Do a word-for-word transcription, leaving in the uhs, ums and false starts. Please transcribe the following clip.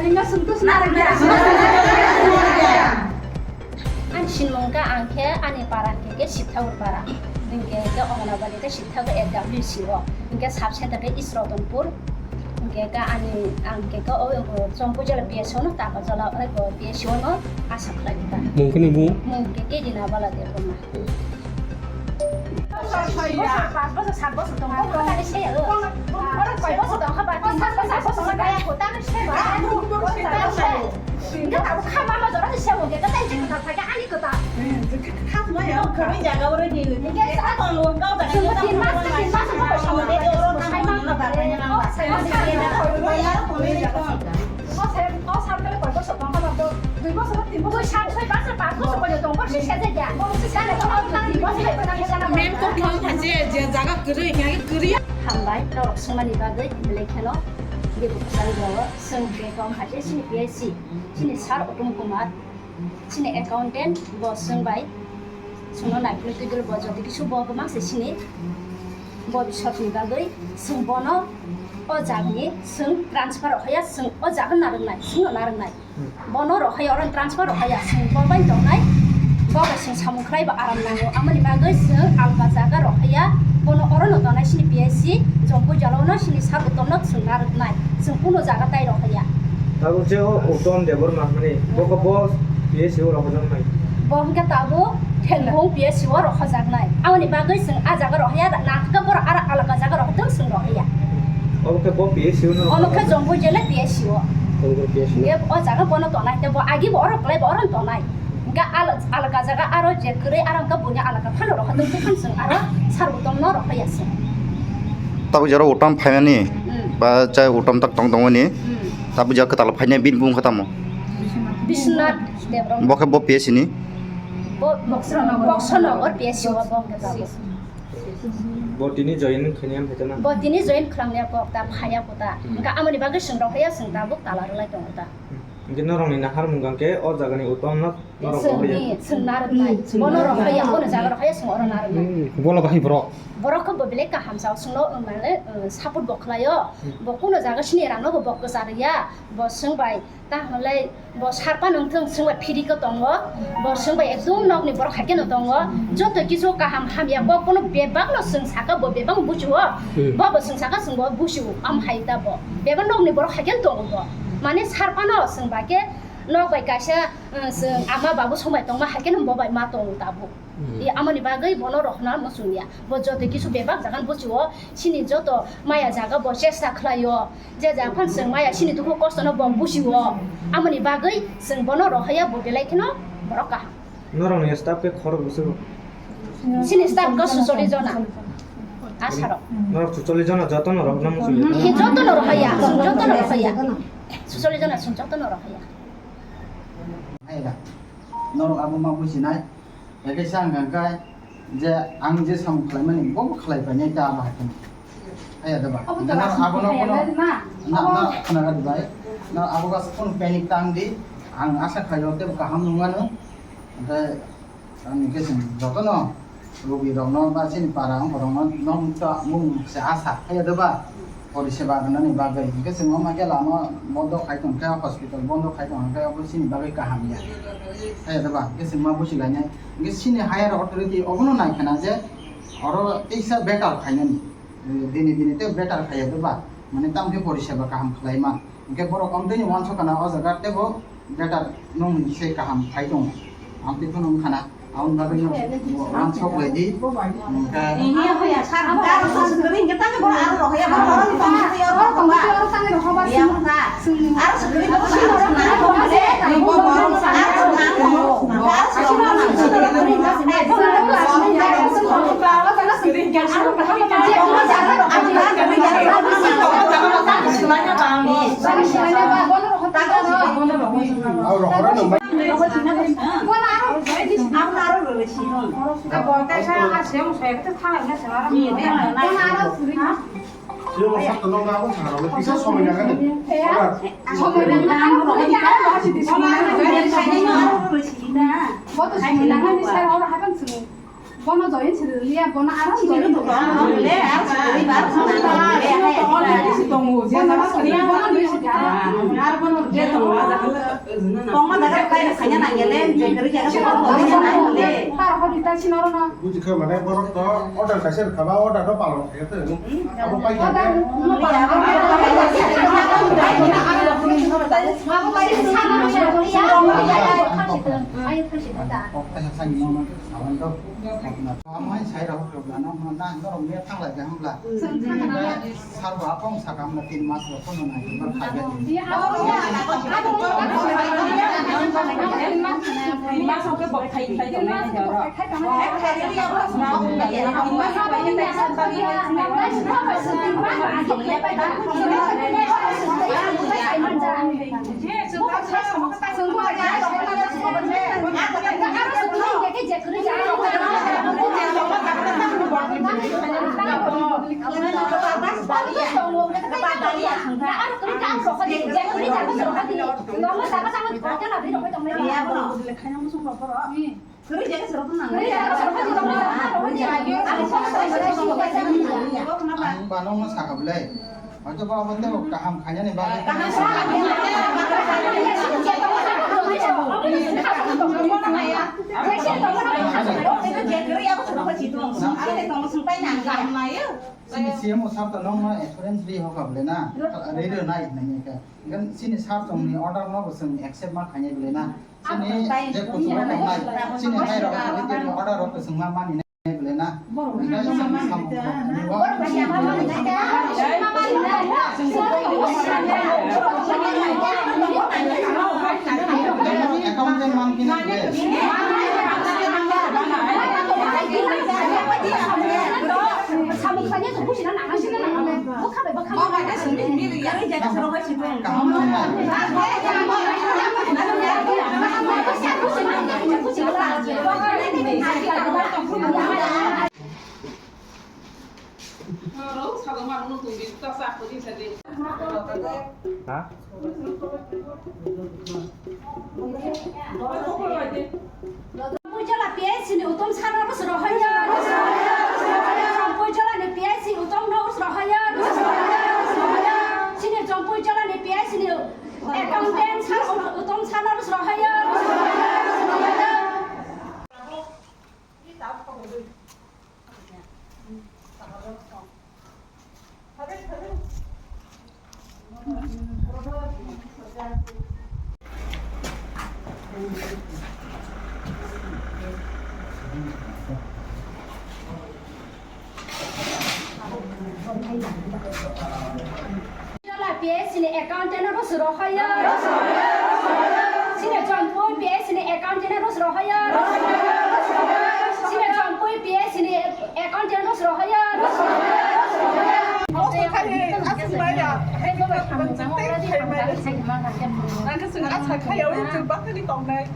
Ani sinmung khe ang khe ani para hwnkhe khe Sithagur para. Hwnkhe khe Anganabadi khe Sithagur A W C o. Hwnkhe sub center khe East Ratanpur. Hwnkhe khe ani ang khe khe o, o, Chongpui jala P S O no, Takarjala o, o, P S O no asa khlai kha. Mung khe ni mung? Mung khe Kedina Bala Debbarma. Bosor, soi bosor, pas bosor, sat bosor tong kha, tani se, o. Oro koi bosor tong kha, ba, tin bosor, sat bosor tong kha, ba, tani se, ba. Hingke tabuk kha mama jora ni se, o, hingke tai se kwtal phai khe ani kwtal. Hingke sa, tin mas, tin mas, o, sai ma. O, sai ma. O, sai, o, sar kale koi bosor tong kha, ba, dui bosor, tin bosor, sat, soi bosor, pas bosor, koi tong, bosor, se, se, ya. Bosor, se, se, ya. Main kok thang pha je, je jaga kwrwi, hingke kwrwi. Hambai, norok swngmani bagwi, belai kheno, bebak kwchang jago. Chwng khe kok pha je, chini P I C, chini sir Uttom Kumar, chini accountant, bo chwng bai, chwngno naiphilwi twi dul bo, jodi kisu bo kwmang se chini, bo bisopni bagwi, chwng bono o jagani, chwng transfer rok haya, chwng o jaga narwknai, chwngno narwknai. Bono rohai oro transfer rohaya, chwng bo bai tongnai, bo bai chwng samung khlai bo aram nango. Amoni bagwi chwng alga jaga rohaya, bono oro no tongnai chini P I C, Chongpui jala o no chini sir Uttom no chwng narwknai, chwng kuno jaga tai rohaya. Tabuk je o Uttom Debbarma hwnmani, bo khe bo P I C o rohorjaknai. Bo hwnkhe tabuk Thelbung P I C o rohojaknai. Amoni bagwi chwng a jaga rohaya, nangkhe borok aro alga jaga rohorjak chwng rohaya. Obo khe bo P I C o no. Omo khe Chongpui jela P I C o. Chongpui P I C o. Hingke o jaga bono tonai, tei bo agi bo oro kwlai bo oro tonai. Hingke al-, alga jaga aro je kwrwi aro hingke buini alga phano rohorjak, tei phano chwng aro sir Uttom no rohorya se. Tabuk jora Uttom phaimani, hmm, ba chai Uttom tak tong tongmani. Hmm. Tabuk jora kwtal phainai bini bumung khe tamo? Biswanath Debbarma. Bo khe bo P I C ni? Bo Boxanagar P I C o bo hwnkhe tabuk. Bo tini join khainai hwnkhe na? Bo tini join khlangya kok ta, phaya kok ta. Hmm. Hwnkhe amoni bagwi chwng rohorya, chwng tabuk tala rwlai tongo ta. Hmm. Hwnkhe norokni naharmung hwnkhe o jagani Uttom no norok rohorya? Chwngni, chwng narwknai. Hmm. Bono rohorya, bono jaga rohorya, chwng oro narwknai. Hmm. Bono bahai borok? Borok khe bo belai kaham sao, chwngno, um, mane, um, support bo khlaio. Hmm. Bo kuno jaga sini rano bo, bo kwcharya, bo chwng bai. Ta hwnlai bo sarpa nung thung, chwng bai phiri khe tongo, bo chwng bai ekdum nokni borok hai kheno tongo, joto kisu kaham hamya kok bono bebak no chwng saka, bo bebak buchio, hmm, bo bo chwng saka chwng bo buchio, am hai ta bo bebak nokni borok hai kheno tongo bo, mane sarpa no chwng bai khe nok bai kaisa, uh, chwng ama babu song bai tongma hai kheno bo bai ma tongo tabuk. Hmm. I amoni bagwi bono rohorna muchungya. Bo joto kisu bebak jagan buchio, sini joto maya jaga bo chesta khlaio. Je jaga phan chwng maya sini dukhu kosto no bo buchio. Amoni bagwi chwng bono rohorya, bo belai kheno borok kaham. Norokni staff khe khorok bwswk? Sini staff khe sucholi jona. Asarok. Norok sucholi jona joto no rohorna muchungya? Hi, joto no rohorya, chwng joto no rohorya. Sucholi jona chwng joto no rohorya. Hai da. Norok abo ma bujinai. Hai khe sa ang kha khe je ang je samung khlaimani bo bo khlai painai ta ba hai kheno. Haiya da ba? Abo to. Hingke na lasing abono kaya bono na, na, na, khwna gadi bai. Na abo kaisa phone panic tang di. Ang asa khaio tebo kaham nung mano. Hingke ang hingke chwng jotono rugi rokno ba chini para wngkha rokno nok to mung se asa haiya da ba? Poriseba rwnani bagwi. Hingke chwng wngma khe lama bondo khai tong khe, hospital bondo khai tong khe, abo chini bagwi kaham ya. Haiya da ba? Hingke chwng ma buchi lainai. Hingke chini higher authority obono nai khana je oro teisa better khainani. Dini dini tei better khaiya da ba? Mane tamo khe poriseba kaham khlai man. Hingke borok omtwini uansuk khana o jaga tebo better nung se kaham khai tongo. Amtwi phano wngkha na. Aboni bagwi no uansuk lai di. Hingke Bono join siri liya, bono aram join. Siri to bono le, ar siri ba, siri ba, siri to bono le, siri to bono le, siri ba. Aro bono je tongma jaga, tongma jaga kai khaina nangya le, je kwrwi jaga se tongma nangya le. Buji kha mane borok to order kaisa rwkha ba order no palong khe to. Abo pai kha. Amai sai rok rok na no na norok me thanglai kha hwnbla. Sabo apong sakam na tin mas rok kono nai ba khaja. Ang ba nokno sakha bwlai. Hoito ba abo tei kaham khainani bagwi. Sini C M o sir to nokno assurance ri hoka bwlai na. Ri ri nai hinwi khe. Sini sir tongni order no bo chwng accept ma khainai bwlai na. Chini je kuchugo tongnai, chini hai rok, chini order rok kwchwngma mani nai bwle na. Hingke chwng samung kok ni o. Accountant man kini bwle. Samung sanya tu busi na nang sini nang. Bukha bai bukha. Kaham tongnai. Ha? Jompui jala P I C ni utom sano rus rohaya. Jompui jala ni P I C utom no rus rohaya. Sini Jompui jala ni P I C ni accountant sano utom sano rus rohaya. Jola P I C ni accountant no rus rohaya. Sini Jompui P I C ni accountant no rus rohaya. Sini Jompui P I C ni accountant no rus rohaya. Ang khe chwng asa khayawi chwng bakani tongnai.